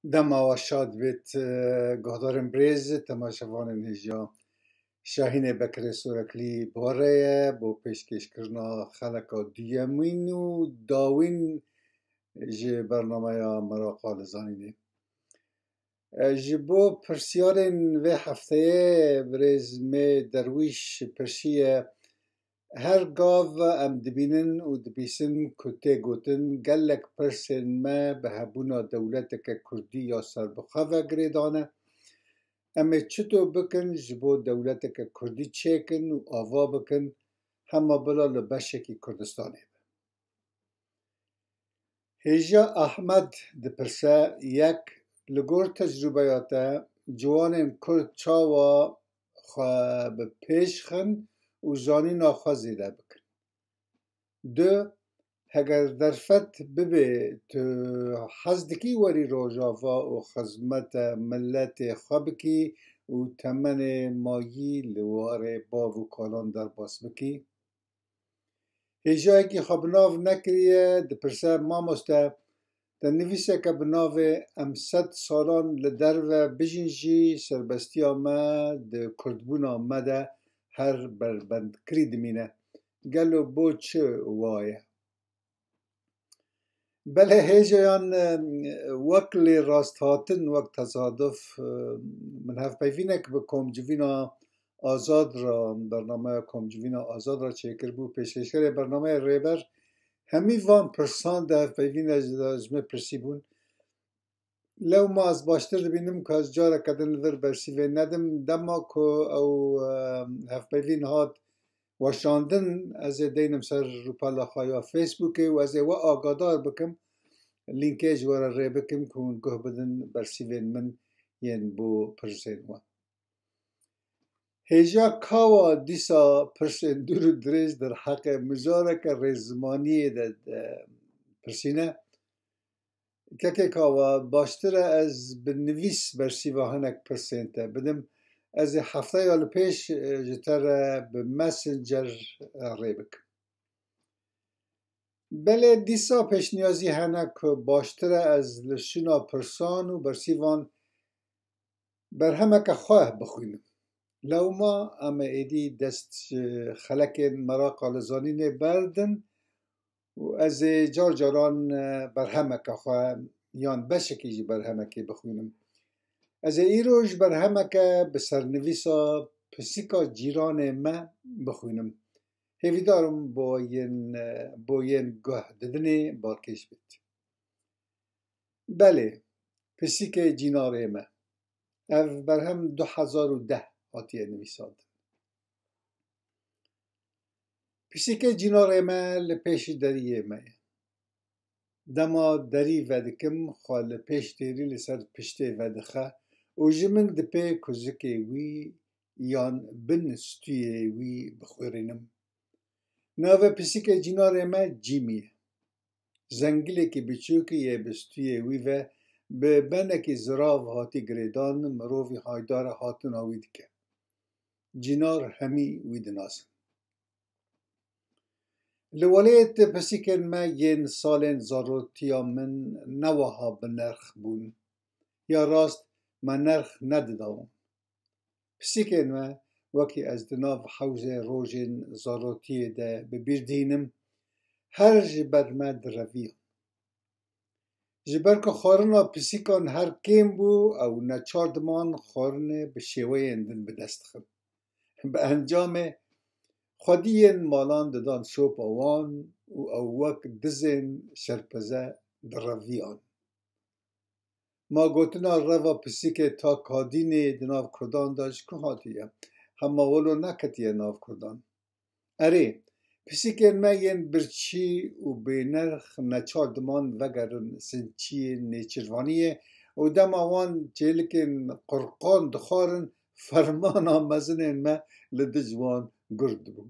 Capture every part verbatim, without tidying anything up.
Dema we şad bêt, e, guhdarên birêz, temaşevanên hêja. Şahînê Bekirê Soreklî bi we re ye bo pêşkêşkirina xeleka duyemîn û dawîn ji bernameya Meraqa li Zanînê. E, ji bo pirsiyarên vê hefteyê, birêz Mê Derwîş pirşiye, Her gav em dibînin û dibîsin ku tê gotin, gelek pirsên me bi hebûna dewleteke kurdî ya serbixwe ve girêdan e. Em ê çito bikin ji bo dewleteke kurdî çêkin û ava bikin, hema bila li beşekî Kurdistanê be. Hêja Ahmed dipirse, yek, li gor tecrûbeya te, ciwanên Kurd çawa xwe bi pêş xin û zanîna xwe zêde bikin? Du, heger derfet bibe, tu hez dikî werî Rojava û xizmete miletê xwe bikî û temenê mayî li warê bav û kalan derbas bikî? Hêjayekî xwe bi nav nekiriye, dipirse, Mamoste, te nivîseke bi navê Em sed salan li derve bijîn jî serbestiya me di kurdbûna me de her berbendkirî dimîne. Gelo bo çi wa ye? Belê hêjayan, e, wek lê rast hatin, wek tesaduf, e, min hevpeyvînek bi Komcivîna Azad re, bernameya Komcivîna Azad re çêkiribû. Pêşkêşkerê bernameyê Rêber hemî van pirsan di hevpeyvîna ji, ji me pirsîbûn. Lewma ez baştir dibînim ku ez careke din li vir bersîvê nedim. Dema ku ew, e, hevpeyvîn hat weşandin, ez ê deynim ser rûpela xwe ya Facebookê û ez ê we agadar bikim, lînkê ji we re rê bikim ku hûn guh bidin bersîvên min yên bo pirsên we. Hêja kawa dîsa pirsên dûr û dirêj derheqê mijareke rêzimaniyê de, de pirsîne. Kekê kawa, baştir e ez bi nivîs bersîva hinek pirsên te bidim. Ez ê hefteya li pêş, e, ji te re bi Messenger, e, rê bikim. Belê dîsa pêşniyazî hene ku baştir e ez li şûna pirsan û bersîvan berhemeke xwe bixwînim. Lewma em ê êdî dest ji xelekên Meraqa li Zanînê berdin û ez ê car caran, e, berhemeke xwe yan beşekî ji berhemekê bixwînim. Ez ê îro ji berhemeke bi sernivîsa Pisîka Cîranê Me bixwînim. Hêvîdar im bo yên, e, bo yên guh didinê balkêş bêt. Belê, Pisîkê Cînarê Me. Ev berhem du hezar û deh hatiye nivîsandin. Pisîkê Cînarê Me li pêşî deriyê me ye. Dema derî vedikim, xwe li pêş têrî li ser piştê vedixe û ji min dipê ku zikê wî yan bin stûyê wî bixwirînim. Navê Pisîkê Cînarê Me Cîmî ye. Zengilekî biçûkî yê bi stûyê wî ve bi benekî zirav hatî girêdan, mirovî haydara hatina wî dike. Cînar hemî wî dinasin. Li welêt pisîkên me yên salên zarotiya min ne wiha bi nerx bûn. Ya rast me nerx nedida wan. Pisîkên me wekî ez di nav hewzê rojên zarotiyê de bi bîr dihînim, her ji ber me direviyan. Ji ber ku xwarina pisîkan her kêm bû, ew neçar diman xwarinê bi şêweyên din bi dest dixin. Bi encamê xwediyên malan didan şopa wan û ew wek dizên şerpeze direviyan. Ma gotina reva pisîkê ta kadînê di nav Kurdan de ji ku hatiye? Hema wilo neketiye nav Kurdan. Erê, pisîkên me yên birçî û bênerx neçar diman vegerin sinçiyên nêçirvaniyê û dema wan çêlikên qurqan dixwarin, fermana mezinên me li dij wan gurd dibû.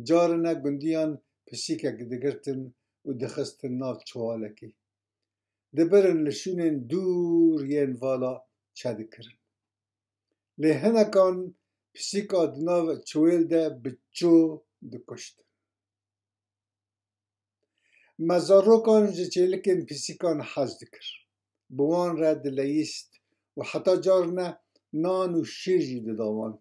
Carine gundiyan pisîkek digirtin û dixistin nav çuwalekî. Dibirin li şûnên dûr yên vala çedikirin. Lê hinekan pisîka di nav çiwêl de bi ço dikuştin. Me zarokan ji çêlikên pisîkan hez dikir. bi wan re dileyîst û heta carine nan û şîr jî dida wan.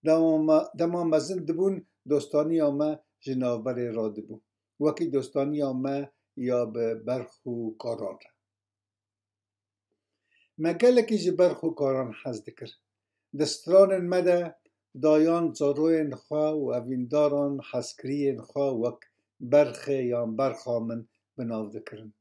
Dema me, dema mezin dibûn, dostaniya me ji navberê radibû, wekî dostaniya me ya bi berx û karan re. Me gelekî ji berx û karan hez dikir. Di stranên me de dayan zaroyên xwe û evîndaran hezkiriyên xwe wek berxê yan berxa min bi nav dikirin.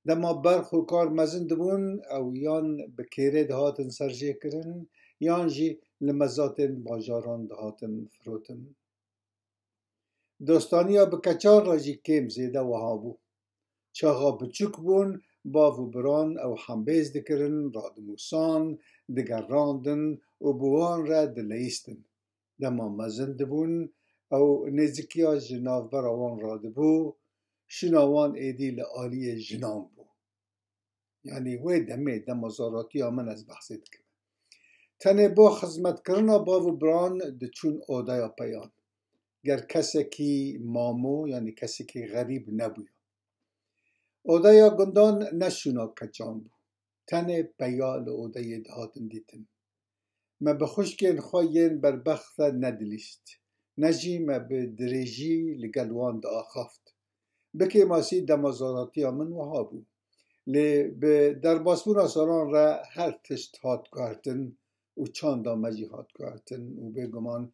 Dema berx û kar mezin dibûn, ew yan bi kêrê dihatin serjêkirin, yan jî li mezatên bajaran dihatin firotin. Dostaniya bi keçan re jî kêm zêde wiha bû. Çaxa biçûk bûn, bav û biran ew hembêz dikirin, radinûsan, digerandin û bi wan re dileyîstin. Dema mezin dibûn, ew nêzikiya ji navbera wan radibû, şûna wan êdî li aliyê jinan bû. Yanî wê demê, dema zaratiya min ez behsê dikim. Tenê bo xizmetkirina bav û biran diçûn odeya peyan. Ger kesekî mamo, yanî kesekî xerîb nebûya. Odeya gundan ne şûna keçan bû. Tenê peya li odeyê dihatin dîtin. Me bi xwişkên xwe yên berbext re nedilîst, ne jî me bi dirêjî li gel wan diaxaft. Bi kêmasî dema zaratiya min wiha bû. Lê bi derbasbûna salan re her tişt hat guhertin û çanda me jî hat guhertin û bêguman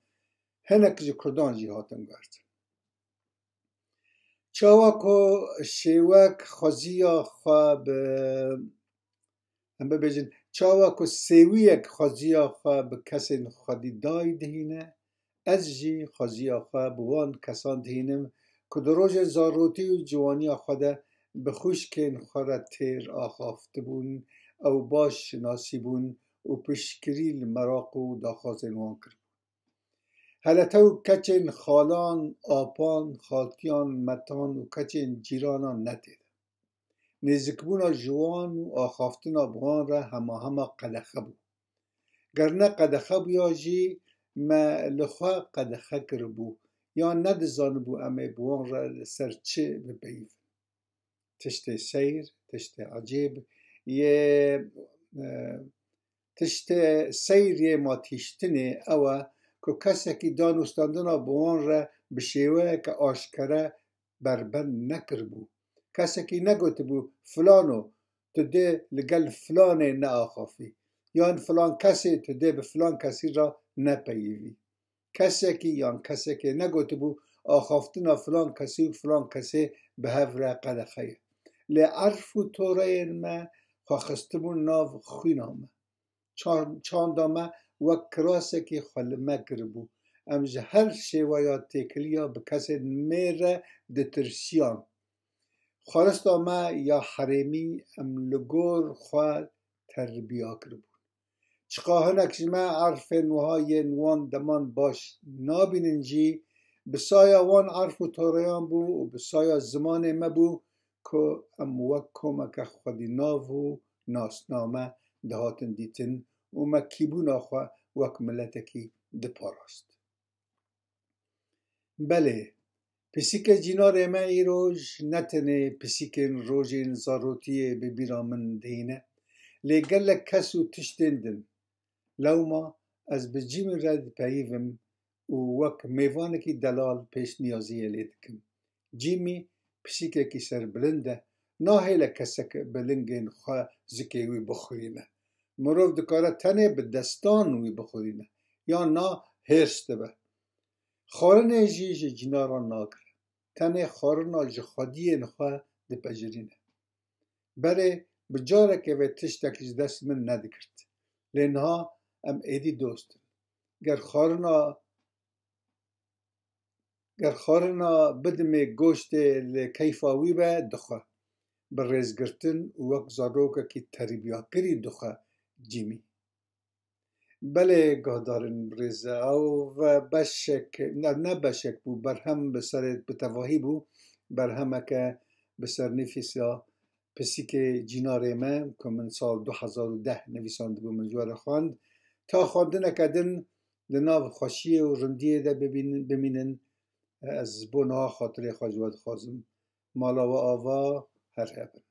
hinek ji Kurdan jî hatin guhertin. Çawa ku şêwek xweziya xwe bi, em bibêjin, çawa ku sêwiyek xweziya xwe bi kesên xwedî dayî dihîne, ez jî xweziya xwe bi wan kesan dihînim ku di rojên zarotî û ciwaniya xwe de bi xwişkên xwe re têr axaftibûn, ew baş şinasîbûn û piştgirî li meraq û daxwazên wan kiribûn. Hele tew keçên xalan, apan, xaltiyan, metan û keçên cîranan ne tê de. Nêzikbûna ji wan û axaftina bi wan re hema hema qedexe bû. Ger ne qedexe bûya jî me li xwe qedexe kiribû, yan nedizanibû em ê bi wan re li ser çi bipeyivin. Tiştê seyr, tiştê ecêb yê, e, tiştê seyr yê matîştinê ew e ku kesekî danûstandina bi wan re bi şêweyeke aşkere berbend nekiribû. Kesekî negotibû, "Filano, tu dê li gel filanê neaxafî." Yan, "Filan kesê, tu dê bi filan kesî re nepeyivî." Kesekî yan kesekê negotibû, "Axaftina filan kesî û filan kesê bi hev re qedexe ye." Lê erf û toreyên me xwe xistibûn nav xwîna me. Çan-, çanda me wek kirasekî xwe li me kiribû. Em ji her şêweya têkiliya bi kesên mêr re ditirsiyan. Xwarista me ya herêmî em li gor xwe terbiya kiribûn. Çiqa hinek ji me erfên wiha yên wan deman baş nabînin jî, bi saya wan erf û toreyan bû û bi saya zimanê me bû ku em wek komeke xwedînav û nasname dihatin dîtin û me kîbûna xwe wek miletekî diparast. Belê, pisîkê cînarê me îroj ne tenê pisîkên rojên zarotiyê bi bîra min dihîne, lê gelek kes û tiştên din. Lewma ez bi Jimmy re dipeyivim û wek mêvanekî delal pêşniyaziyê lê dikim. Jimmy pisîkekî serbilind e, nahêle kesek bi lingên xwe zikê wî bixurîne. Mirov dikare tenê bi destan wî bixurîne, yan na hêrs dibe. Xwarinê jî ji cînaran nagire. Tenê xwarina ji xwediyên xwe dipejirîne. Berê bi carekê vê tiştek ji dest min nedigirt. Lê niha em êdî dost in. Ger xwarina, ger xwarina bidimê goştê li keyfa wî be, dixwe. Bi rêzgirtin û wek zarokekî terbiyakirî dixwe Jimmy. Belê guhdarên birêz, ew ve beşek, ne, ne beşek bû, berhem bi serê bi tevahî bû, berhemeke bi sernivîsa Pisîkê Cînarê Me ku min sal du hezar û deh nivîsandibû, min ji we re xwend. Ta xwendineke din di nav xweşiyê û rindiyê de bibînin, bimînin, ez bo niha xatirê xwe ji we dixwazim. Mala we ava, her hebin.